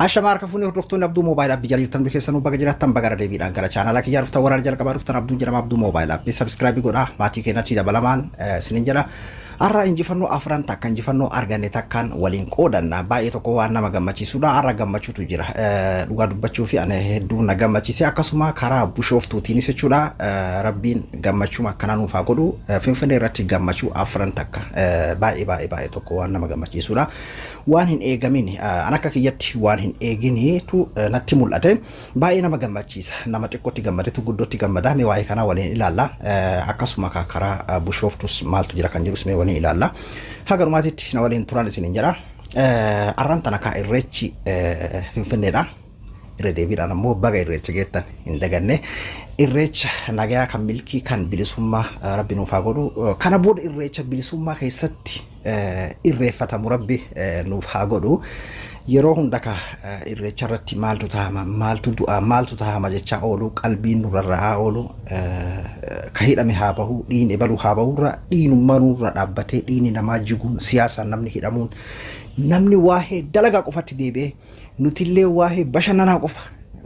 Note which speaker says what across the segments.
Speaker 1: Ashama harka fuunee hordoftoonni Abduu Moobaayil Aappii jala jirtan hundi keessanuu baga jiraattan baga irra deebiidhaan gara chaanaalaa kiyyaa dhuftan warra jalqabaa dhuftan Abduun jedhama Abduu Moobaayil Aappii sabiskiraabii godhaa maatii keenyatti dabalamaan isinin jedha. Har'a injifannoo afran takka injifannoo arganne takkaan waliin qoodanna baay'ee tokko waan nama gammachiisudha har'a gammachuutu jira dhugaa dubbachuu fi ani hedduu na gammachiise akkasuma karaa bushooftuutiinis jechuudha rabbiin gammachuma akkanaa nuuf haa godhu finfinnee irratti gammachuu afran takka baay'ee baay'ee baay'ee tokko waan nama gammachiisudha. Waan hin eegamin an akka kiyyatti waan hin eeginiitu natti mul'ate. Baay'ee nama gammachiisa. Nama xiqqootti gammadetu guddootti gammada. Mee waa'ee kanaa waliin ilaalla. Akkasuma karaa bushooftus maaltu jira kan jedhus mee waliin ilaalla. Haga dhumaatitti na waliin turan isiniin jedha. Arraan tana kaa irreechi Finfinneedha. Irra deebiidhaan ammoo baga irreecha geettan hin daganne. Irreecha nagayaa kan milkii kan bilisummaa rabbi nuuf haa godhu. Kana booda irreecha bilisummaa keessatti irreeffatamu rabbi nuuf haa godhu. Yeroo hunda ka irreecha irratti maaltu tahama maaltu du'a maaltu tahama jechaa oolu qalbiin nurra ra'aa oolu ka hidhame haa bahu dhiin ebalu haa bahurra dhiinummaa nurra dhaabbatee dhiini namaa jiguun siyaasaan namni hidhamuun namni waa'ee dalagaa qofatti deebi'ee Nutillee waa'ee bashannanaa qofa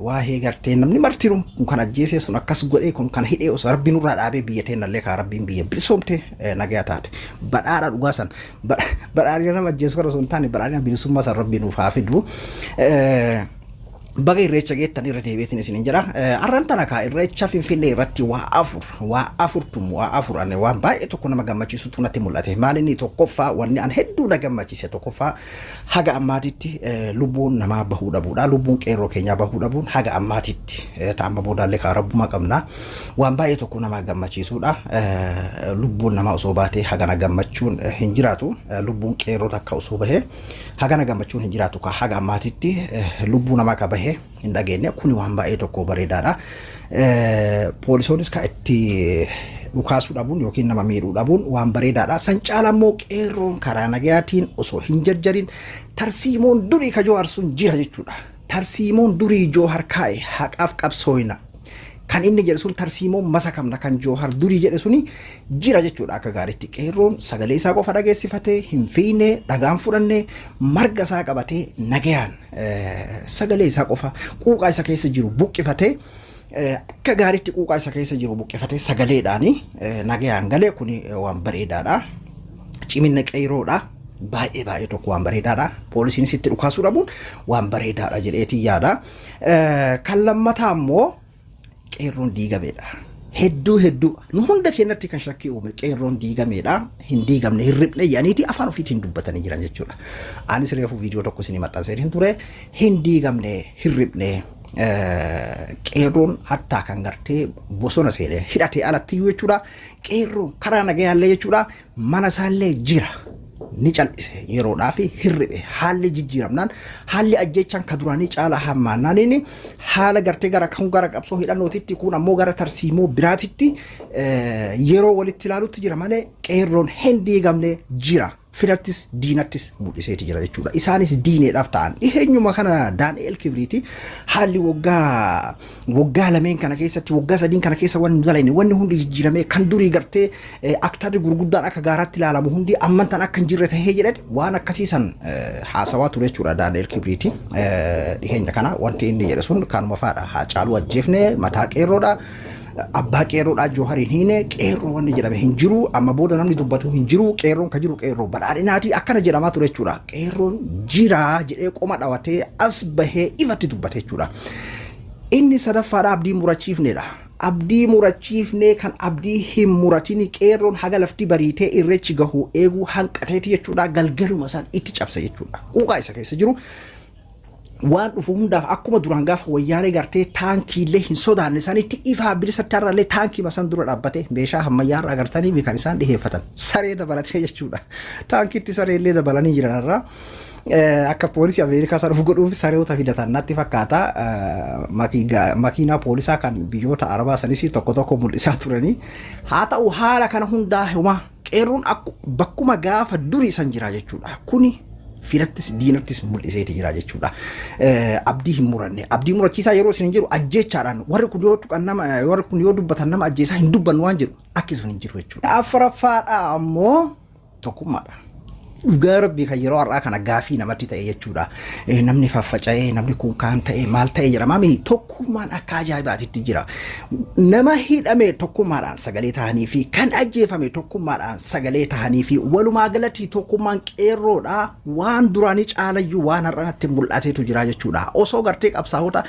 Speaker 1: waa'ee gartee namni martinuu kun kan ajjeesee sun akkas godhee kun kan hidhee osoo rabbi nurraa dhaabee biyya teennallee kaa rabbiin biyya bilisoomte nagaya taate badhaadha dhugaa san badhaadhina nama ajjeesu kana osoo hin taane badhaadhina bilisummaa san rabbi nuuf haa fidu. Baga irreecha geettan irra deebi'eetiin isinin jedha. Arran tana kaa irreecha Finfinnee irratti waa afur waa afurtum waa afur ani waan baay'ee tokko nama gammachiisutu natti mul'ate. Maal inni tokkoffaa wanni an hedduu na gammachiise tokkoffaa Haga ammaatitti lubbuun namaa bahuu dhabuudha. Lubbuun qeerroo keenyaa bahuu dhabuun haga ammaatitti ta amma boodaallee kaa rabbuma qabna. Waan baay'ee tokko nama gammachiisuudha. Lubbuun namaa osoo baatee hagana gammachuun hin jiraatu. Lubbuun qeerroo takka osoo bahee hagana gammachuun hin jiraatu kaa haga ammaatitti lubbuu namaa ka bahee hin dhageenye kuni waan baay'ee tokko bareedaadha. Poolisoonis kan itti dhukaasuu dhabuun yookiin nama miidhuu dhabuun waan bareedaadha. San caala immoo qeerroon karaa nagayaatiin osoo hin jarjarin tarsiimoon durii ka Joohar sun jira jechuudha. Tarsiimoon durii Joohar kaa'e haqaaf qabsooyna. Kan inni jedhe sun tarsiimoon masakamna kan Joohar durii jedhe suni jira jechuudha akka gaariitti. Qeerroon sagalee isaa qofa dhageessifatee hin fiine dhagaan fudhanne marga isaa qabatee nagayaan sagalee isaa qofa quuqaa isa keessa jiru buqqifatee akka gaariitti quuqaa isa keessa jiru buqqifatee sagaleedhaan nagayaan galee kun waan bareedaadha. Cimina qeeroodha. Baay'ee baay'ee tokko waan bareedaadha. Poolisiin sitti dhukaasuu dhabuun waan bareedaadha jedheetiin yaada. Kan lammataa immoo qeerroon diigameedha. Hedduu hedduu nu hunda keenyatti kan shakkii uume qeerroon diigameedha. Hin diigamne hin riphne jedhaniiti afaan ofiitiin dubbatanii jiran jechuudha. Anis reefu viidiyoo tokko isinii maxxansee hin ture. Hin diigamne hin riphne qeerroon hattaa kan gartee bosona seenee hidhatee alatti iyyuu jechuudha. Qeerroon karaa nagayaallee jechuudha. Mana isaallee jira. Ni cal'ise yeroodhaa fi hirribe haalli jijjiiramnaan haalli ajjeechaan ka duraanii caalaa hammaannaan inni haala gartee gara kun gara qabsoo hidhannootitti kun ammoo gara tarsiimoo biraatitti yeroo walitti ilaalutti jira malee qeerroon hin diigamne jira. Firattis diinattis mul'iseeti jira jechuudha. Isaanis diineedhaaf ta'an. Dhiheenyuma kana Daani'eel Kibriiti haalli waggaa waggaa lameen kana keessatti waggaa sadiin kana keessa wanni nu dalayne wanni hundi jijjiiramee kan durii gartee aktarri gurguddaan akka gaaraatti ilaalamu hundi ammantan akka hin jirre tahee jedhan waan akkasii san haasawaa ture jechuudha Daani'el Kibriiti. Dhiheenya kana wanti inni jedhe sun kanuma faadha. Haacaaluu ajjeefne mataa qeerroodha. Abbaa qeerroodhaa Joohar hin hiine qeerroo wanni jedhame hin jiru amma booda namni dubbatu hin jiru qeerroon ka jiru qeerroo badhaadhinaati akkana jedhamaa ture jechuudha. Qeerroon jira jedhee qoma dhawatee as bahee ifatti dubbate jechuudha. Inni sadaffaadha abdii murachiifnedha. Abdii murachiifnee kan abdii hin muratini qeerroon haga lafti bariitee irreechi gahu eeguu hanqateeti jechuudha galgaluma san itti cabse jechuudha. Quuqaa isa keessa jiru waan dhufu hundaaf akkuma duraan gaafa wayyaanee gartee taankiillee hin sodaanne sanitti ifaa bilisatti har'allee taankii san dura dhaabbate meeshaa ammayyaa irraa agartanii kan isaan dhiheeffatan saree dabalatee jechuudha. Taankiitti sareellee dabalanii jiran irraa. Akka poolisii Ameerikaa sana of godhuuf sareota fidatan natti fakkaata. Makiinaa poolisaa kan biyyoota Arabaa sanis tokko tokko mul'isaa turanii. Haa ta'u haala kana hundaa homaa qeerroon bakkuma gaafa durii san jira jechuudha. Kuni firattis diinattis mul'iseeti jira jechuudha. Abdii hin muranne. Abdii murachiisaa yeroo isin hin jiru ajjeechaadhaan warri kun yoo tuqan nama warri kun yoo dubbatan nama ajjeesaa hin dubbannu waan jedhu akki sun hin jiru jechuudha. Afuraffaadha ammoo tokkummaadha. Dhugaa rabbii kan yeroo har'aa kana gaafii namatti ta'e jechuudha. Namni faffaca'ee, namni kun kaan ta'e, maal ta'e jedhama mini tokkummaan akka ajaa'ibaatitti jira. Nama hidhame tokkummaadhaan sagalee ta'anii fi kan ajjeefame tokkummaadhaan sagalee ta'anii fi walumaa galatti tokkummaan qeerroodha waan duraanii caalayyuu waan har'anatti mul'ateetu jira jechuudha. Osoo gartee qabsaa'ota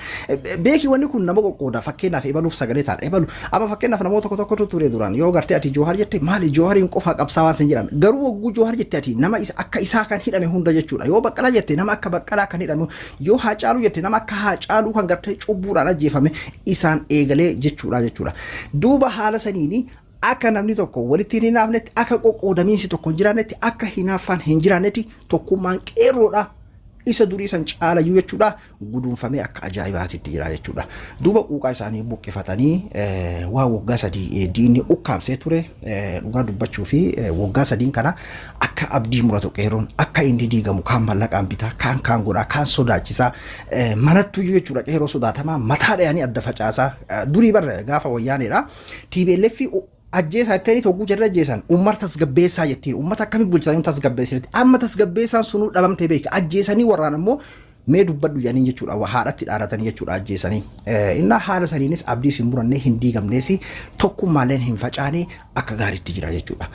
Speaker 1: beeki wanni kun nama qoqqooda. Fakkeenyaaf ebaluuf sagalee ta'an ebalu. Amma fakkeenyaaf namoota tokko tokkotu ture duraan yoo gartee ati Joohar jette, maali Joohariin qofa qabsaawaan sin jedhan. Garuu wagguu Joohar jette ati nama akka isaa kan hidhame hunda jechuudha. Yoo Baqqalaa jette nama akka Baqqalaa kan hidhame, yoo Haacaaluu jette nama akka Haacaaluu kan gartee cubbuudhaan ajjeefame isaan eegalee jechuudha. Duuba haala saniini akka namni tokko walitti hin hinaafnetti, akka qoqqoodamiinsi tokko hin jiraannetti, akka hinaaffaan hin jiraannetti tokkummaan qeerroodha isa durii san caalayyuu jechuudha guduunfamee akka ajaa'ibaatitti jira jechuudha. Duuba quuqaa isaanii buqqifatanii waan waggaa 3 diinni ukkaamsee ture dhugaa dubbachuu fi waggaa 3n kana akka abdii muratu qeerroon, akka inni diigamu kaan mallaqaan bitaa, kaan kaan godhaa, kaan sodaachisaa, manattuyyuu jechuudha qeerroo sodaatamaa mataa dhayanii adda facaasaa durii barra gaafa wayyaaneedha. TPLF ajjeesaa jettanii hogguu jarri ajjeesan uummata tasgabbeessaa jettiin, uummata akkamitti bulchatanii tasgabbeessanitti. Amma tasgabbeessaan sunuu dhabamtee beeka. Ajjeesanii warraan ammoo mee dubbadhu jedhanii jechuudha, haadhatti dhaadatanii jechuudha ajjeesanii. Innaa haala saniinis abdiis hin murannee, hin diigamnees, tokkummaalleen hin facaane, akka gaariitti jira jechuudha.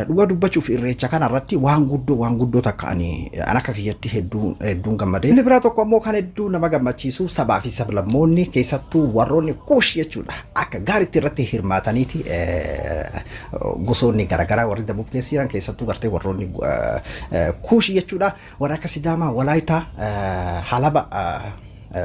Speaker 1: Dhugaa dubbachuuf irreecha kana irratti waan guddoo takka ani an akka kiyyatti hedduun hedduun gammadee. Inni biraa tokko ammoo kan hedduu nama gammachiisu sabaa fi sablammoonni, keessattuu warroonni Kuush jechuudha, akka gaariitti irratti hirmaataniiti. Gosoonni garaagaraa warri Dabub keessa jiran, keessattuu gartee warroonni Kuush jechuudha, warra akka Sidaamaa, Walaayitaa, Halaba,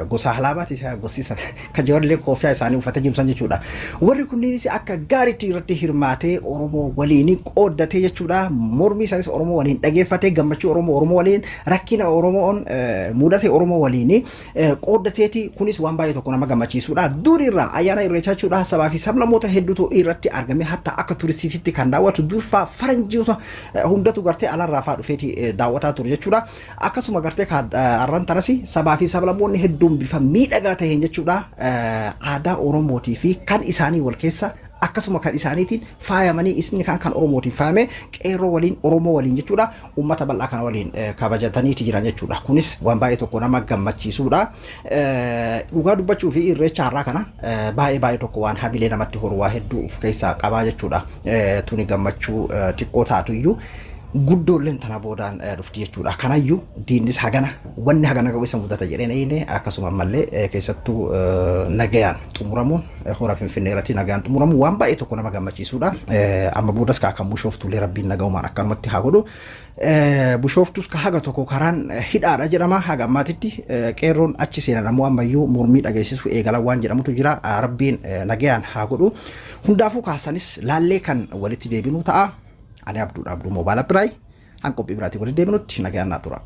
Speaker 1: gosa Halaabaati gosi sana kan ijoollee koofiyaa isaanii uffatee jiru san jechuudha. Warri kunneenis akka gaariitti irratti hirmaatee Oromoo waliin qooddatee jechuudha. Mormii isaanis Oromoo waliin dhageeffatee, gammachuu Oromoo Oromoo waliin, rakkina Oromoon mudate Oromoo waliin qooddateeti. Kunis waan baay'ee tokko nama gammachiisudha. Durirraa ayyaana irreechaa jechuudha sabaa fi sablammoota hedduutu irratti argame, hatta akka turistiititti kan daawwatu durfaa faranjiota hundatu gartee alarraa fa'aa dhufeeti daawwataa ture jechuudha. Akkasuma gartee har'an tanas sabaa fi sablammoonni hedduun bifa miidhagaa ta'een jechuudha aadaa Oromootii fi kan isaanii wal keessa, akkasuma kan isaaniitiin faayamanii, isni kan kan Oromootiin faayame qeerroo waliin, Oromoo waliin jechuudha, uummata bal'aa kana waliin kabajataniiti jiran jechuudha. Kunis waan baay'ee tokko nama gammachiisudha. Dhugaa dubbachuu fi irreecha har'aa kana baay'ee baay'ee tokko waan hamilee namatti horu waa hedduu of keessaa qabaa jechuudha. Tuni gammachuu xiqqoo taatu iyyuu guddoolleen tana boodaan dhufti jechuudha. Kanayyuu diinnis hagana wanni hagana qabu isa mudata jedheen eeyne. Akkasuma ammallee keessattuu nagayaan xumuramuun, hora Finfinnee irratti nagaan xumuramuun waan baay'ee tokko nama gammachiisudha. Amma boodas kan Bushooftuullee rabbiin nagaumaan akkanumatti haa godhu. Bushooftus ka haga tokko karaan hidhaadha jedhama haga ammaatitti. Qeerroon achi seenan ammoo ammayyuu mormii dhageessisu eegalan waan jedhamutu jira. Rabbiin nagayaan haa godhu. Hundaafuu kaasanis laallee kan walitti deebinu ta'a. Ani Abduudha, Abduu Moobaala Biraay. An qophii biraatiin walitti deebinutti nagayaan naa tura.